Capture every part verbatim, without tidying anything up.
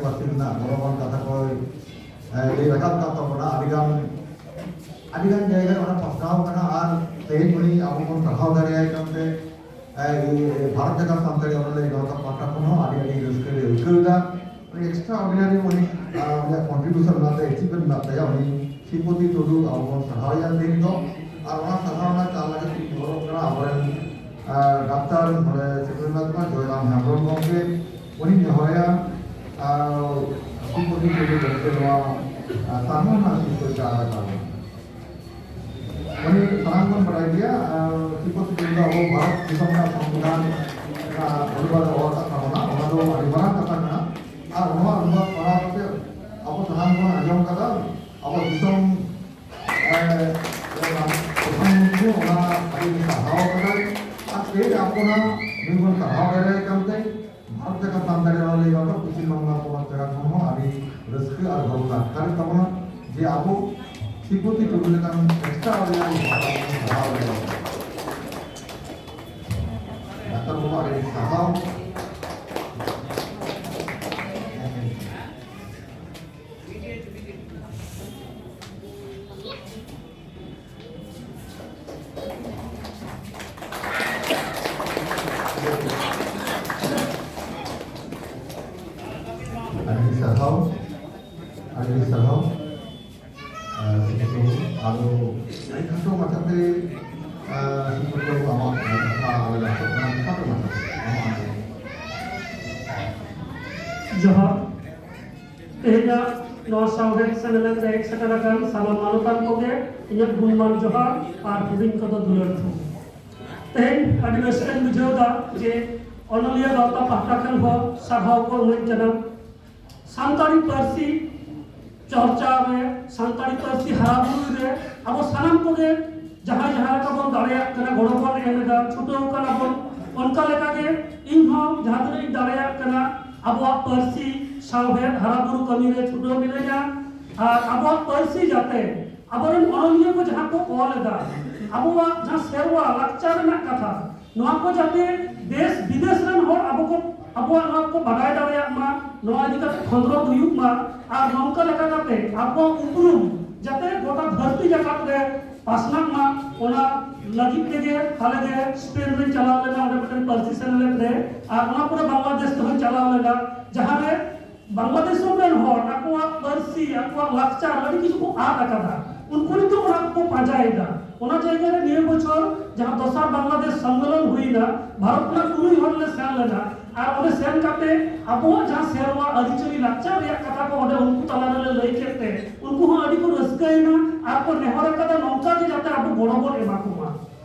ᱯᱟᱹᱨᱥᱤ ᱨᱮᱱᱟᱜ ᱜᱚᱨᱚᱵᱟᱱ ᱠᱟᱛᱷᱟ ᱠᱚᱭ, ᱮ, ᱞᱟᱹᱭ ᱨᱟᱠᱟᱵ ᱠᱟᱜ ᱛᱟᱵᱚᱱᱟ᱾ ᱟᱹᱰᱤᱜᱟᱱ, ᱟᱹᱰᱤᱜᱟᱱ ᱡᱟᱭᱜᱟ ᱨᱮ ᱚᱱᱟ ᱯᱟᱥᱱᱟᱣ ᱠᱟᱱᱟ, ᱟᱨ ᱛᱮᱦᱮᱧ ᱩᱱᱤ ᱟᱵᱚ ᱵᱚᱱ ᱥᱟᱨᱦᱟᱣ ᱫᱟᱲᱮᱭᱟᱭ ᱠᱟᱱᱛᱮ, ᱮ, ᱵᱷᱟᱨᱚᱛ ᱡᱟᱠᱟᱛ ᱥᱟᱱᱛᱟᱲᱤ ᱚᱱᱚᱞᱤᱭᱟᱹ ᱜᱟᱶᱛᱟ ᱯᱟᱦᱴᱟ ᱠᱷᱚᱱ ᱦᱚᱸ ᱟᱹᱰᱤ ᱟᱹᱰᱤ ᱨᱟᱹᱥᱠᱟᱹ ᱞᱮ ᱟᱹᱭᱠᱟᱹᱣ ᱮᱫᱟ᱾ ᱩᱱᱤ extraordinary, ᱩᱱᱤ, ᱟ, ᱩᱱᱤᱭᱟᱜ contribution ᱢᱮᱱᱟᱜ ᱛᱟᱭᱟ, achievement ᱢᱮᱱᱟᱜ ᱛᱟᱭᱟ᱾ ᱩᱱᱤ ᱥᱨᱤᱯᱚᱛᱤ ᱴᱩᱰᱩ ᱟᱵᱚ ᱵᱚᱱ ᱥᱟᱨᱦᱟᱣᱮᱭᱟ ᱛᱮᱦᱮᱧ ᱫᱚ᱾ ᱟᱨ ᱚᱱᱟ ᱥᱟᱨᱦᱟᱣ ᱨᱮᱱᱟᱜ ᱪᱟᱞ ᱞᱟᱹᱜᱤᱫ ᱤᱧ ᱜᱚᱲᱚᱜ ᱠᱟᱱᱟ ᱟᱵᱚᱨᱮᱱ, ᱟ, ᱰᱟᱠᱛᱟᱨ ᱱᱚᱰᱮ ᱥᱮᱴᱮᱨ ᱢᱮᱱᱟᱜ ᱠᱚᱣᱟ, ᱡᱚᱭᱨᱟᱢ ᱦᱮᱢᱵᱨᱚᱢ ᱜᱚᱢᱠᱮ᱾ ᱩᱱᱤ ᱱᱮᱦᱚᱨᱟᱭᱟ, ᱟ, ᱥᱨᱤᱯᱚᱛᱤ ᱴᱩᱰᱩ ᱜᱚᱢᱠᱮ ᱱᱚᱣᱟ, ᱟ, ᱥᱟᱨᱦᱟᱣ ᱨᱮᱱᱟᱜ ᱥᱤᱨᱯᱟᱹ ᱪᱟᱞ ᱟᱠᱟᱫᱟ᱾ ᱩᱱᱤ ᱥᱟᱱᱟᱢ ᱵᱚᱱ ᱵᱟᱲᱟᱭ ᱜᱮᱭᱟ, ᱟᱨ ᱥᱨᱤᱯᱚᱛᱤ ᱴᱩᱰᱩ ᱫᱚ ᱟᱵᱚ ᱵᱷᱟᱨᱚᱛ ᱫᱤᱥᱚᱢ ᱨᱮᱱᱟᱜ ᱥᱚᱝᱵᱤᱫᱷᱟᱱ ᱨᱮᱱᱟᱜ ᱚᱱᱩᱵᱟᱫ ᱮ ᱚᱞ ᱟᱠᱟᱫ ᱛᱟᱵᱚᱱᱟ᱾ ᱚᱱᱟ ᱫᱚ ᱟᱹᱰᱤ ᱢᱟᱨᱟᱝ ᱠᱟᱛᱷᱟ ᱠᱟᱱᱟ᱾ ᱟᱨ ᱚᱱᱟ ᱚᱱᱩᱵᱟᱫ ᱯᱟᱲᱦᱟᱣ ᱠᱟᱛᱮ ᱟᱵᱚ ᱥᱟᱱᱟᱢ ᱵᱚᱱ ᱟᱸᱡᱚᱢ ᱠᱟᱫᱟ, ᱟᱵᱚ ᱫᱤᱥᱚᱢ, ᱮ, ᱯᱨᱚᱫᱷᱟᱱ ᱢᱚᱱᱛᱨᱤ ᱚᱱᱟ ᱟᱹᱰᱤ ᱥᱟᱨᱦᱟᱣ ᱠᱟᱫᱟᱭ᱾ ᱟᱨ ᱛᱮᱦᱮᱧ ᱟᱵᱚ ᱚᱱᱟ ᱱᱩᱭ ᱵᱚᱱ ᱥᱟᱨᱦᱟᱣ ᱫᱟᱲᱮᱭᱟᱭ ᱠᱟᱱᱛᱮ ᱵᱷᱟᱨᱚᱛ ᱡᱟᱠᱟᱛ ᱥᱟᱱᱛᱟᱲᱤ ᱚᱱᱚᱞᱤᱭᱟᱹ ᱜᱟᱶᱛᱟ ᱯᱚᱥᱪᱤᱢ ᱵᱟᱝᱞᱟ ᱯᱚᱱᱚᱛ ᱡᱟᱠᱟᱛ ᱠᱷᱚᱱ ᱦᱚᱸ ᱟᱹᱰᱤ ᱨᱟᱹᱥᱠᱟᱹ ᱟᱨ ᱜᱚᱨᱚᱵᱽ ᱞᱮ ᱟᱴᱠᱟᱨᱮᱫ ᱛᱟᱵᱚᱱᱟ ᱡᱮ ᱟᱵᱚ ᱥᱨᱤᱯᱚᱛᱤ ᱴᱩᱰᱩ ᱞᱮᱠᱟᱱ extraordinary ᱦᱚᱲ ᱵᱚᱱ ᱥᱟᱨᱦᱟᱣ ᱫᱟᱲᱮᱭᱟᱭᱟ᱾ ᱰᱟᱠᱛᱟᱨ ᱵᱟᱵᱩ, ᱟᱹᱰᱤ ᱥᱟᱨᱦᱟᱣ᱾ ᱟᱹᱰᱤ ᱥᱟᱨᱦᱟᱣ, ᱟᱹᱰᱤ ᱥᱟᱨᱦᱟᱣ᱾ ᱟᱨ ᱥᱤᱠᱷᱱᱟᱹᱛ ᱵᱟᱹᱵᱩ, ᱟᱫᱚ ᱟᱹᱰᱤ ᱠᱷᱟᱴᱚ ᱢᱟᱪᱷᱟᱛᱮ, ᱟᱨ ᱥᱤᱠᱷᱱᱟᱹᱛ ᱵᱟᱹᱵᱩ, ᱟᱢᱟᱜ ᱠᱟᱛᱷᱟ ᱟᱞᱮ ᱞᱮ ᱟᱥᱚᱜ ᱠᱟᱱᱟ, ᱠᱷᱟᱴᱚ ᱢᱟᱪᱷᱟᱛᱮ ᱟᱢᱟᱜ ᱟᱸᱡᱚᱢ᱾ ᱡᱚᱦᱟᱨ᱾ ᱛᱮᱦᱮᱧᱟᱜ ᱱᱚᱣᱟ ᱥᱟᱶᱦᱮᱫ ᱥᱮᱱᱮᱞᱮᱫ ᱨᱮ ᱦᱮᱡ ᱥᱮᱴᱮᱨ ᱟᱠᱟᱱ ᱥᱟᱱᱟᱢ ᱢᱟᱱᱚᱛᱟᱱ ᱠᱚᱜᱮ ᱤᱧᱟᱹᱜ ᱜᱩᱱᱢᱟᱱ ᱡᱚᱦᱟᱨ ᱟᱨ ᱦᱩᱰᱤᱧ ᱠᱚᱫᱚ ᱫᱩᱞᱟᱹᱲ ᱛᱷᱩᱢ᱾ ᱛᱮᱦᱮᱧ ᱟᱹᱰᱤ ᱨᱟᱹᱥᱠᱟᱹᱧ ᱵᱩᱡᱷᱟᱹᱣ ᱮᱫᱟ ᱡᱮ ᱚᱱᱚᱞᱤᱭᱟᱹ ᱜᱟᱶᱛᱟ ᱯᱟᱦᱴᱟ ᱠᱷᱚᱱ ᱦᱚᱸ ᱥᱟᱨᱦᱟᱣ ᱠᱚ ᱮᱢᱟᱹᱧ ᱠᱟᱱᱟ᱾ ᱥᱟᱱᱛᱟᱲᱤ ᱯᱟᱹᱨᱥᱤ ᱪᱚᱨᱪᱟ ᱨᱮ, ᱥᱟᱱᱛᱟᱲᱤ ᱯᱟᱹᱨᱥᱤ ᱦᱟᱨᱟ ᱵᱩᱨᱩᱭ ᱨᱮ ᱟᱵᱚ ᱥᱟᱱᱟᱢ ᱠᱚᱜᱮ ᱡᱟᱦᱟᱸᱭ ᱡᱟᱦᱟᱸ ᱞᱮᱠᱟ ᱵᱚᱱ ᱫᱟᱲᱮᱭᱟᱜ ᱠᱟᱱᱟ, ᱜᱚᱲᱚ ᱵᱚᱱ ᱮᱢ ᱮᱫᱟ, ᱪᱷᱩᱴᱟᱹᱣ ᱠᱟᱱᱟ ᱵᱚᱱ᱾ ᱚᱱᱠᱟ ᱞᱮᱠᱟᱜᱮ ᱤᱧ ᱦᱚᱸ ᱡᱟᱦᱟᱸ ᱛᱤᱱᱟᱹᱜ ᱤᱧ ᱫᱟᱲᱮᱭᱟᱜ ᱠᱟᱱᱟ ᱟᱵᱚᱣᱟᱜ ᱯᱟᱹᱨᱥᱤ ᱥᱟᱶᱦᱮᱫ ᱦᱟᱨᱟ ᱵᱩᱨᱩ ᱠᱟᱹᱢᱤ ᱨᱮ ᱪᱷᱩᱴᱟᱹᱣ ᱢᱤᱱᱟᱹᱧᱟ᱾ ᱟᱨ ᱟᱵᱚᱣᱟᱜ ᱯᱟᱹᱨᱥᱤ ᱡᱟᱛᱮ ᱟᱵᱚᱨᱮᱱ ᱚᱱᱚᱞᱤᱭᱟᱹ ᱠᱚ ᱡᱟᱦᱟᱸ ᱠᱚ ᱚᱞ ᱮᱫᱟ, ᱟᱵᱚᱣᱟᱜ ᱡᱟᱦᱟᱸ ᱥᱮᱨᱣᱟ ᱞᱟᱠᱪᱟᱨ ᱨᱮᱱᱟᱜ ᱠᱟᱛᱷᱟ, ᱱᱚᱣᱟ ᱠᱚ ᱡᱟᱛᱮ ᱫᱮᱥ ᱵᱤᱫᱮᱥ ᱨᱮᱱ ᱦᱚᱲ ᱟᱵᱚ ᱠᱚ, ᱟᱵᱚᱣᱟᱜ ᱱᱚᱣᱟ ᱠᱚ ᱵᱟᱰᱟᱭ ᱫᱟᱲᱮᱭᱟᱜ ᱢᱟ, ᱱᱚᱣᱟ ᱤᱫᱤ ᱠᱟᱛᱮ ᱠᱷᱚᱸᱫᱽᱨᱚᱸᱫᱽ ᱦᱩᱭᱩᱜ ᱢᱟ ᱟᱨ ᱱᱚᱝᱠᱟ ᱞᱮᱠᱟ ᱠᱟᱛᱮ ᱟᱵᱚᱣᱟᱜ ᱩᱯᱨᱩᱢ ᱡᱟᱛᱮ ᱜᱚᱴᱟ ᱫᱷᱟᱹᱨᱛᱤ ᱡᱟᱠᱟᱛ ᱨᱮ ᱯᱟᱥᱱᱟᱜ ᱢᱟ, ᱚᱱᱟ ᱞᱟᱹᱜᱤᱫ ᱛᱮᱜᱮ ᱦᱟᱞᱮ ᱜᱮ ᱥᱯᱮᱱ ᱨᱮᱧ ᱪᱟᱞᱟᱣ ᱞᱮᱱᱟ, ᱚᱸᱰᱮ ᱢᱤᱫᱴᱮᱱ ᱯᱟᱹᱨᱥᱤ ᱥᱮᱱᱮᱞᱮᱫ ᱨᱮ, ᱟᱨ ᱚᱱᱟ ᱯᱚᱨᱮ ᱵᱟᱝᱞᱟᱫᱮᱥ ᱛᱮᱦᱚᱸᱧ ᱪᱟᱞᱟᱣ ᱞᱮᱱᱟ, ᱡᱟᱦᱟᱸ ᱨᱮ ᱵᱟᱝᱞᱟᱫᱮᱥ ᱨᱮᱱ ᱦᱚᱲ ᱟᱠᱚᱣᱟᱜ ᱯᱟᱹᱨᱥᱤ, ᱟᱠᱚᱣᱟᱜ ᱞᱟᱠᱪᱟᱨ ᱟᱹᱰᱤ ᱠᱤᱪᱷᱩ ᱠᱚ ᱟᱫ ᱟᱠᱟᱫᱟ᱾ ᱩᱱᱠᱩ ᱱᱤᱛᱚᱜ ᱚᱱᱟ ᱠᱚᱠᱚ ᱯᱟᱸᱡᱟᱭᱮᱫᱟ᱾ ᱚᱱᱟ ᱡᱟᱭᱜᱟ ᱨᱮ ᱱᱤᱭᱟᱹ ᱵᱚᱪᱷᱚᱨ ᱡᱟᱦᱟᱸ ᱫᱚᱥᱟᱨ ᱵᱟᱝᱞᱟᱫᱮᱥ ᱥᱚᱢᱢᱮᱞᱚᱱ ᱦᱩᱭᱱᱟ, ᱵᱷᱟᱨᱚᱛ ᱠᱷᱚᱱᱟᱜ ᱛᱩᱨᱩᱭ ᱦᱚᱲ ᱞᱮ ᱥᱮᱱ ᱞᱮᱱᱟ᱾ ᱟᱨ ᱚᱸᱰᱮ ᱥᱮᱱ ᱠᱟᱛᱮ ᱟᱵᱚᱣᱟᱜ ᱡᱟᱦᱟᱸ ᱥᱮᱨᱣᱟ ᱟᱹᱨᱤᱪᱟᱹᱞᱤ ᱞᱟᱠᱪᱟᱨ ᱨᱮᱭᱟᱜ ᱠᱟᱛᱷᱟ ᱠᱚ ᱚᱸᱰᱮ ᱩᱱᱠᱩ ᱛᱟᱞᱟ ᱨᱮᱞᱮ ᱞᱟᱹᱭ ᱠᱮᱫ ᱛᱮ ᱩᱱᱠᱩ ᱦᱚᱸ ᱟᱹᱰᱤ ᱠᱚ ᱨᱟᱹᱥᱠᱟᱹᱭᱮᱱᱟ ᱟᱨ ᱠᱚ ᱱᱮᱦᱚᱨ ᱟᱠᱟᱫᱟ ᱱᱚᱝᱠᱟ ᱜᱮ ᱡᱟᱛᱮ ᱟᱵᱚ ᱜᱚᱲᱚ ᱵᱚᱱ ᱮᱢᱟ ᱠᱚᱢᱟ᱾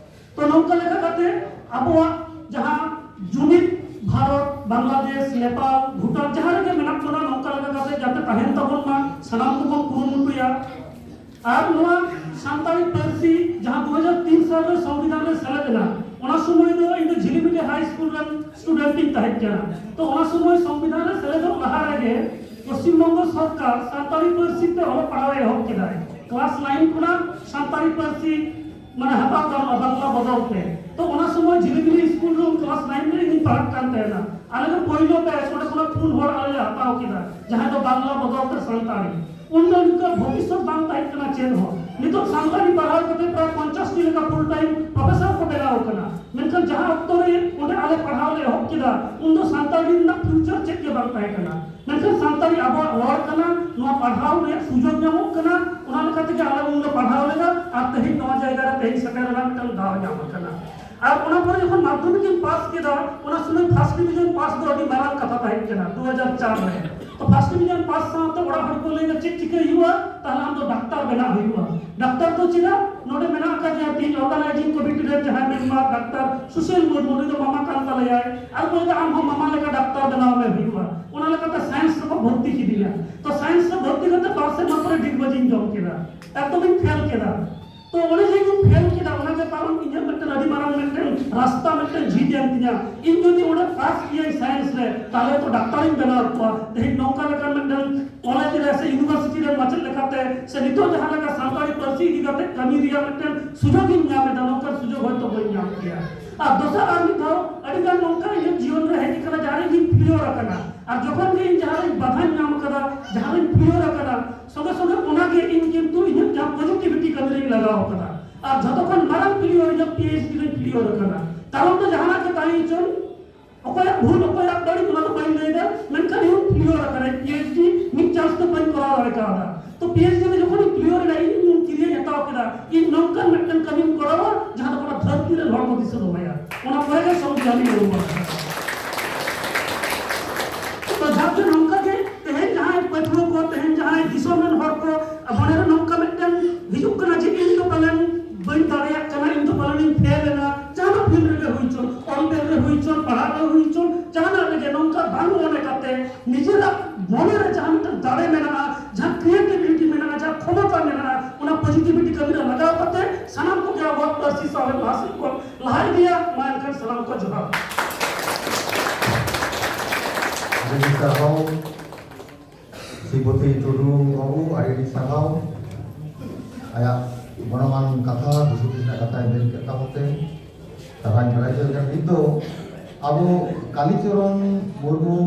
ᱛᱚ ᱱᱚᱝᱠᱟ ᱞᱮᱠᱟ ᱠᱟᱛᱮ ᱟᱵᱚᱣᱟᱜ ᱡᱟᱦᱟᱸ ᱡᱩᱢᱤᱫ ᱵᱷᱟᱨᱚᱛ, ᱵᱟᱝᱞᱟᱫᱮᱥ, ᱱᱮᱯᱟᱞ, ᱵᱷᱩᱴᱟᱱ ᱡᱟᱦᱟᱸ ᱨᱮᱜᱮ ᱢᱮᱱᱟᱜ ᱵᱚᱱᱟ ᱱᱚᱝᱠᱟ ᱞᱮᱠᱟ ᱠᱟᱛᱮ ᱡᱟᱛᱮ ᱛᱟᱦᱮᱱ ᱛᱟᱵᱚᱱ ᱢᱟ, ᱥᱟᱱᱟᱢ ᱠᱚᱵᱚᱱ ᱠᱩᱨᱩᱢᱩᱴᱩᱭᱟ᱾ ᱟᱨ ᱱᱚᱣᱟ ᱥᱟᱱᱛᱟᱲᱤ ᱯᱟᱹᱨᱥᱤ ᱡᱟᱦᱟᱸ ᱫᱩ ᱦᱟᱡᱟᱨ ᱛᱤᱱ ᱥᱟᱞ ᱨᱮ ᱥᱚᱝᱵᱤᱫᱷᱟᱱ ᱨᱮ ᱥᱮᱞᱮᱫ ᱮᱱᱟ, ᱚᱱᱟ ᱥᱚᱢᱚᱭ ᱫᱚ ᱤᱧ ᱫᱚ ᱡᱷᱤᱞᱤᱢᱤᱞᱤ ᱦᱟᱭ ᱥᱠᱩᱞ ᱨᱮᱱ ᱥᱴᱩᱰᱮᱱᱴ ᱤᱧ ᱛᱟᱦᱮᱸ ᱠᱟᱱᱟ᱾ ᱛᱚ ᱚᱱᱟ ᱥᱚᱢᱚᱭ ᱥᱚᱝᱵᱤᱫᱷᱟᱱ ᱨᱮ ᱥᱮᱞᱮᱫᱚᱜ ᱞᱟᱦᱟ ᱨᱮᱜᱮ ᱯᱚᱥᱪᱤᱢ ᱵᱚᱝᱜᱚ ᱥᱚᱨᱠᱟᱨ ᱥᱟᱱᱛᱟᱲᱤ ᱯᱟᱹᱨᱥᱤ ᱛᱮ ᱚᱞᱚᱜ ᱯᱟᱲᱦᱟᱣ ᱮ ᱮᱦᱚᱵ ᱠᱮᱫᱟᱭ᱾ ᱠᱞᱟᱥ ᱱᱟᱭᱤᱱ ᱠᱷᱚᱱᱟᱜ ᱥᱟᱱᱛᱟᱲᱤ ᱯᱟᱹᱨᱥᱤ ᱢᱟᱱᱮ ᱦᱟᱛᱟᱣ ᱜᱟᱱᱚᱜᱼᱟ ᱵᱟᱝᱞᱟ ᱵᱚᱫᱚᱞ ᱛᱮ᱾ ᱛᱚ ᱚᱱᱟ ᱥᱚᱢᱚᱭ ᱡᱷᱤᱞᱤᱢᱤᱞᱤ ᱥᱠᱩᱞ ᱨᱮ ᱠᱞᱟᱥ ᱱᱟᱭᱤᱱ ᱨᱮ ᱤᱧ ᱯᱟᱲᱦᱟᱜ ᱠᱟᱱ ᱛᱟᱦᱮᱱᱟ᱾ ᱟᱞᱮ ᱫᱚ ᱯᱳᱭᱞᱳ ᱵᱮᱪ, ᱚᱸᱰᱮ ᱠᱷᱚᱱᱟᱜ ᱯᱩᱱ ᱦᱚᱲ ᱟᱞᱮ ᱞᱮ ᱦᱟᱛᱟᱣ ᱠᱮᱫᱟ, ᱡᱟᱦᱟᱸᱭ ᱫᱚ ᱵᱟᱝᱞᱟ ᱵᱚᱫᱚᱞ ᱛᱮ ᱥᱟᱱᱛᱟᱲᱤ᱾ ᱩᱱᱫᱚ ᱱᱤᱛᱚᱜ ᱵᱷᱚᱵᱤᱥᱥᱚᱛ ᱵᱟᱝ ᱛᱟᱦᱮᱸ ᱠᱟᱱᱟ ᱪᱮᱫ ᱦᱚᱸ᱾ ᱱᱤᱛᱚᱜ ᱥᱟᱱᱛᱟᱲᱤ ᱯᱟᱲᱦᱟᱣ ᱠᱟᱛᱮ ᱯᱨᱟᱭ ᱯᱚᱧᱪᱟᱥ ᱴᱤ ᱞᱮᱠᱟ ᱯᱷᱩᱞ ᱴᱟᱭᱤᱢ ᱯᱨᱚᱯᱷᱮᱥᱚᱨ ᱠᱚ ᱵᱮᱱᱟᱣ ᱠᱟᱱᱟ᱾ ᱢᱮᱱᱠᱷᱟᱱ ᱡᱟᱦᱟᱸ ᱚᱠᱛᱚ ᱨᱮ ᱚᱸᱰᱮ ᱟᱞᱮ ᱯᱟᱲᱦᱟᱣ ᱞᱮ ᱮᱦᱚᱵ ᱠᱮᱫᱟ, ᱩᱱᱫᱚ ᱥᱟᱱᱛᱟᱲᱤ ᱨᱮᱱᱟᱜ ᱯᱷᱤᱭᱩᱪᱟᱨ ᱪᱮᱫ ᱜᱮ ᱵᱟᱝ ᱛᱟᱦᱮᱸ ᱠᱟᱱᱟ᱾ ᱢᱮᱱᱠᱷᱟᱱ ᱥᱟᱱᱛᱟᱲᱤ ᱟᱵᱚᱣᱟᱜ ᱨᱚᱲ ᱠᱟᱱᱟ, ᱱᱚᱣᱟ ᱯᱟᱲᱦᱟᱣ ᱨᱮᱭᱟᱜ ᱥᱩᱡᱳᱜᱽ ᱧᱟᱢᱚᱜ ᱠᱟᱱᱟ, ᱚᱱᱟ ᱞᱮᱠᱟ ᱛᱮᱜᱮ ᱟᱞᱮ ᱩᱱ ᱞᱮ ᱯᱟᱲᱦᱟᱣ ᱞᱮᱫᱟ ᱟᱨ ᱛᱮᱦᱮᱧ ᱱᱚᱣᱟ ᱡᱟᱭᱜᱟ ᱨᱮ ᱛᱮᱦᱮᱧ ᱥᱮᱴᱮᱨ ᱨᱮᱱᱟᱜ ᱢᱤᱫᱴᱟᱝ ᱫᱟᱣ ᱧᱟᱢ ᱟᱠᱟᱱᱟ᱾ ᱟᱨ ᱚᱱᱟ ᱯᱚᱨᱮ ᱡᱚᱠᱷᱚᱱ ᱢᱟᱫᱽᱫᱷᱚᱢᱤᱠ ᱤᱧ ᱯᱟᱥ ᱠᱮᱫᱟ, ᱚᱱᱟ ᱥᱚᱢᱚᱭ ᱯᱷᱟᱥᱴ ᱰᱤᱵᱷᱤᱡᱚᱱ ᱯᱟᱥ ᱫᱚ ᱟᱹᱰᱤ ᱢᱟᱨᱟᱝ ᱠᱟᱛᱷᱟ ᱛᱟᱦᱮᱸ ᱠᱟᱱᱟ ᱫᱩ ᱦᱟᱡᱟᱨ ᱪᱟᱨ ᱨᱮ᱾ ᱛᱚ ᱯᱷᱟᱥᱴ ᱰᱤᱵᱷᱤᱡᱚᱱ ᱯᱟᱥ ᱥᱟᱶᱛᱮ ᱚᱲᱟᱜ ᱦᱚᱲ ᱠᱚ ᱞᱟᱹᱭᱫᱟ, "ᱪᱮᱫ ᱪᱤᱠᱟᱹᱭ ᱦᱩᱭᱩᱜᱼᱟ?" ᱛᱟᱦᱞᱮ ᱟᱢ ᱫᱚ ᱰᱟᱠᱛᱟᱨ ᱵᱮᱱᱟᱜ ᱦᱩᱭᱩᱜᱼᱟ᱾ ᱰᱟᱠᱛᱟᱨ ᱫᱚ ᱪᱮᱫᱟᱜ? ᱱᱚᱰᱮ ᱢᱮᱱᱟᱜ ᱟᱠᱟᱫᱮᱭᱟ ᱛᱤᱦᱤᱧ ᱚᱨᱜᱟᱱᱟᱭᱡᱤᱝ ᱠᱚᱢᱤᱴᱤ ᱨᱮ ᱡᱟᱦᱟᱸᱭ ᱢᱮᱢᱵᱟᱨ ᱰᱟᱠᱛᱟᱨ ᱥᱩᱥᱤᱞ ᱢᱩᱨᱢᱩ, ᱩᱱᱤ ᱫᱚ ᱢᱟᱢᱟ ᱠᱟᱱ ᱛᱟᱞᱮᱭᱟᱭ᱾ ᱟᱨ ᱠᱚ ᱞᱟᱹᱭᱫᱟ, "ᱟᱢ ᱦᱚᱸ ᱢᱟᱢᱟ ᱞᱮᱠᱟ ᱰᱟᱠᱛᱟᱨ ᱵᱮᱱᱟᱣ ᱢᱮ ᱦᱩᱭᱩᱜᱼᱟ᱾" ᱚᱱᱟ ᱞᱮᱠᱟᱛᱮ ᱥᱟᱭᱮᱱᱥ ᱨᱮᱠᱚ ᱵᱷᱚᱨᱛᱤ ᱠᱤᱫᱤᱧᱟ᱾ ᱛᱚ ᱥᱟᱭᱮᱱᱥ ᱨᱮ ᱵᱷᱚᱨᱛᱤ ᱠᱟᱛᱮ ᱵᱟᱨ ᱥᱮᱨᱢᱟ ᱯᱚᱨᱮ ᱰᱤᱜᱽᱵᱟᱡᱤᱧ ᱡᱚᱢ ᱠᱮᱫᱟ, ᱮᱠᱫᱚᱢᱤᱧ ᱯᱷᱮᱞ ᱠᱮᱫᱟ᱾ ᱛᱚ ᱚᱱᱮ ᱡᱮ ᱤᱧ ᱯᱷᱮᱞ ᱠᱮᱫᱟ, ᱚᱱᱟ ᱜᱮ ᱠᱟᱨᱚᱱ ᱤᱧᱟᱹᱜ ᱢᱤᱫᱴᱮᱱ ᱟᱹᱰᱤ ᱢᱟᱨᱟᱝ ᱢᱤᱫᱴᱮᱱ ᱨᱟᱥᱛᱟ ᱢᱤᱫᱴᱮᱱ ᱡᱷᱤᱡ ᱮᱱ ᱛᱤᱧᱟ᱾ ᱤᱧ ᱡᱩᱫᱤ ᱚᱸᱰᱮ ᱯᱟᱥ ᱠᱮᱭᱟᱹᱧ ᱥᱟᱭᱮᱱᱥ ᱨᱮ, ᱛᱟᱦᱞᱮ ᱛᱚ ᱰᱟᱠᱛᱟᱨᱤᱧ ᱵᱮᱱᱟᱣ ᱠᱚᱣᱟ᱾ ᱛᱮᱦᱮᱧ ᱱᱚᱝᱠᱟ ᱞᱮᱠᱟᱱ ᱢᱤᱫᱴᱮᱱ ᱠᱚᱞᱮᱡᱽ ᱨᱮ ᱥᱮ ᱤᱭᱩᱱᱤᱵᱷᱟᱨᱥᱤᱴᱤ ᱨᱮ ᱢᱟᱪᱮᱫ ᱞᱮᱠᱟᱛᱮ ᱥᱮ ᱱᱤᱛᱚᱜ ᱡᱟᱦᱟᱸ ᱞᱮᱠᱟ ᱥᱟᱱᱛᱟᱲᱤ ᱯᱟᱹᱨᱥᱤ ᱤᱫᱤ ᱠᱟᱛᱮ ᱠᱟᱹᱢᱤ ᱨᱮᱭᱟᱜ ᱢᱤᱫᱴᱮᱱ ᱥᱩᱡᱳᱜᱽ ᱤᱧ ᱧᱟᱢ ᱮᱫᱟ, ᱱᱚᱝᱠᱟᱱ ᱥᱩᱡᱳᱜᱽ ᱦᱚᱭᱛᱳ ᱵᱟᱹᱧ ᱧᱟᱢ ᱠᱮᱭᱟ᱾ ᱟᱨ ᱫᱚᱥᱟᱨ ᱟᱨ ᱢᱤᱫ ᱫᱷᱟᱣ ᱟᱹᱰᱤ ᱜᱟᱱ ᱱᱚᱝᱠᱟ ᱤᱧᱟᱹᱜ ᱡᱤᱭᱚᱱ ᱨᱮ ᱦᱮᱡ ᱟᱠᱟᱱᱟ, ᱡᱟᱦᱟᱸ ᱨᱮ ᱤᱧ ᱯᱷᱮᱞᱤᱭᱳᱨ ᱟᱠᱟᱱᱟ᱾ ᱟᱨ ᱡᱚᱠᱷᱚᱱ ᱜᱮ ᱤᱧ ᱡᱟᱦᱟᱸ ᱨᱮᱧ ᱵᱟᱫᱷᱟᱧ ᱧᱟᱢ ᱟᱠᱟᱫᱟ, ᱡᱟᱦᱟᱸ ᱨᱮᱧ ᱯᱷᱮᱞᱤᱭᱳᱨ ᱟᱠᱟᱱᱟ, ᱥᱚᱸᱜᱮ ᱥᱚᱸᱜᱮ ᱚᱱᱟ ᱜᱮ ᱤᱧ ᱠᱤᱱᱛᱩ ᱤᱧᱟᱹᱜ ᱡᱟᱦᱟᱸ ᱯᱚᱡᱤᱴᱤᱵᱷᱤᱴᱤ ᱠᱟᱹᱢᱤ ᱨᱮᱧ ᱞᱟᱜᱟᱣ ᱟᱠᱟᱫᱟ᱾ ᱟᱨ ᱡᱷᱚᱛᱚ ᱠᱷᱚᱱ ᱢᱟᱨᱟᱝ ᱯᱷᱮᱞᱤᱭᱳᱨ ᱤᱧᱟᱹᱜ ᱯᱤ ᱮᱭᱤᱪ ᱰᱤ ᱨᱮᱧ ᱯᱷᱮᱞᱤᱭᱳᱨ ᱟᱠᱟᱱᱟ᱾ ᱠᱟᱨᱚᱱ ᱫᱚ ᱡᱟᱦᱟᱱᱟᱜ ᱜᱮ ᱛᱟᱦᱮᱸ ᱦᱚᱪᱚᱱ, ᱚᱠᱚᱭᱟᱜ ᱵᱷᱩᱞ, ᱚᱠᱚᱭᱟᱜ ᱵᱟᱹᱲᱤᱡ, ᱚᱱᱟ ᱫᱚ ᱵᱟᱹᱧ ᱞᱟᱹᱭ ᱮᱫᱟ, ᱢᱮᱱᱠᱷᱟᱱ ᱤᱧ ᱯᱷᱮᱞᱤᱭᱳᱨ ᱟᱠᱟᱱᱟᱹᱧ, ᱯᱤ ᱮᱭᱤᱪ ᱰᱤ ᱢᱤᱫ ᱪᱟᱱᱥ ᱛᱮ ᱵᱟᱹᱧ ᱠᱚᱨᱟᱣ ᱫᱟᱲᱮ ᱠᱟᱣᱫᱟ᱾ ᱛᱚ ᱯᱤ ᱮᱭᱤᱪ ᱰᱤ ᱨᱮ ᱡᱚᱠᱷᱚᱱᱤᱧ ᱯᱷᱮᱞᱤᱭᱳᱨ ᱮᱱᱟ, ᱤᱧ ᱤᱧ ᱠᱤᱨᱤᱭᱟᱹᱧ ᱦᱟᱛᱟᱣ ᱠᱮᱫᱟ, ᱤᱧ ᱱᱚᱝᱠᱟᱱ ᱢᱤᱫᱴᱮᱱ ᱠᱟᱹᱢᱤᱧ ᱠᱚᱨᱟᱣᱟ ᱡᱟᱦᱟᱸ ᱫᱚ ᱜᱚᱴᱟ ᱫᱷᱟᱹᱨᱛᱤ ᱨᱮᱱ ᱦᱚᱲ ᱠᱚ ᱫᱤᱥᱟᱹ ᱫᱚᱦᱚᱭᱟ᱾ ᱚᱱᱟ ᱯᱚᱨᱮ ᱜᱮ ᱥᱚᱝᱵᱤᱫᱷᱟᱱᱤᱧ ᱟᱹᱜᱩ ᱟᱠᱟᱫᱟ᱾ ᱛᱚ ᱡᱟᱠ ᱜᱮ ᱱᱚᱝᱠᱟ ᱜᱮ ᱛᱮᱦᱮᱧ ᱡᱟᱦᱟᱸᱭ ᱯᱟᱹᱴᱷᱩᱣᱟᱹ ᱠᱚ, ᱛᱮᱦᱮᱧ ᱡᱟᱦᱟᱸᱭ ᱫᱤᱥᱚᱢ ᱨᱮᱱ ᱦᱚᱲ ᱠᱚ ᱢᱚᱱᱮ ᱨᱮ ᱱᱚᱝᱠᱟ ᱢᱤᱫᱴᱮᱱ ᱦᱤᱡᱩᱜ ᱠᱟᱱᱟ ᱡᱮ ᱤᱧ ᱫᱚ ᱯᱟᱞᱮᱱ ᱵᱟᱹᱧ ᱫᱟᱲᱮᱭᱟᱜ ᱠᱟᱱᱟ, ᱤᱧ ᱫᱚ ᱯᱟᱞᱮᱱ ᱤᱧ ᱯᱷᱮᱞ ᱮᱱᱟ, ᱡᱟᱦᱟᱱᱟᱜ ᱯᱷᱤᱞᱰ ᱨᱮᱜᱮ ᱦᱩᱭ ᱦᱚᱪᱚᱱ, ᱚᱞ ᱵᱮᱞ ᱨᱮ ᱦᱩᱭ ᱦᱚᱪᱚᱱ, ᱯᱟᱲᱦᱟᱜ ᱨᱮ ᱦᱩᱭ ᱦᱚᱪᱚᱱ, ᱡᱟᱦᱟᱱᱟᱜ ᱨᱮᱜᱮ ᱱᱚᱝᱠᱟ ᱵᱟᱝ ᱢᱚᱱᱮ ᱠᱟᱛᱮ ᱱᱤᱡᱮᱨᱟᱜ ᱢᱚᱱᱮ ᱨᱮ ᱡᱟᱦᱟᱸ ᱢᱤᱫᱴᱮᱱ ᱫᱟᱲᱮ ᱢᱮᱱᱟᱜᱼᱟ, ᱡᱟᱦᱟᱸ ᱠᱨᱤᱭᱮᱴᱤᱵᱷᱤᱴᱤ ᱢᱮᱱᱟᱜᱼᱟ, ᱡᱟᱦᱟᱸ ᱠᱷᱚᱢᱚᱛᱟ ᱢᱮᱱᱟᱜᱼᱟ, ᱚᱱᱟ ᱯᱚᱡᱤᱴᱤᱵᱷᱤᱴᱤ ᱠᱟᱹᱢᱤ ᱨᱮ ᱞᱟᱜᱟᱣ ᱠᱟᱛᱮ ᱥᱟᱱᱟᱢ ᱠᱚᱜᱮ ᱟᱵᱚᱣᱟᱜ ᱯᱟᱹᱨᱥᱤ ᱥᱟᱶᱦᱮᱫ ᱞᱟᱦᱟ ᱥᱮᱫ ᱵᱚᱱ ᱞᱟᱦᱟ ᱤᱫᱤᱭᱟ᱾ ᱢᱟ ᱮᱱᱠᱷᱟᱱ ᱥᱟᱱᱟᱢ ᱠᱚ ᱡᱚᱦᱟᱨ᱾ ᱟᱹᱰᱤ ᱥᱟᱨᱦᱟᱣ ᱥᱨᱤᱯᱚᱛᱤ ᱴᱩᱰᱩ ᱵᱟᱹᱵᱩ, ᱟᱹᱰᱤ ᱟᱹᱰᱤ ᱥᱟᱨᱦᱟᱣ ᱟᱭᱟᱜ ᱜᱚᱱᱚᱝᱟᱱ ᱠᱟᱛᱷᱟ, ᱵᱤᱥᱩᱫᱷᱤ ᱨᱮᱱᱟᱜ ᱠᱟᱛᱷᱟᱭ ᱢᱮᱱ ᱠᱮᱫ ᱛᱟᱵᱚᱱ ᱛᱮ᱾ ᱥᱟᱨᱦᱟᱣ ᱵᱟᱲᱟᱭ ᱦᱚᱪᱚ ᱞᱮᱠᱷᱟᱱ ᱱᱤᱛ ᱫᱚ ᱟᱵᱚ ᱠᱟᱞᱤᱪᱚᱨᱚᱱ ᱢᱩᱨᱢᱩ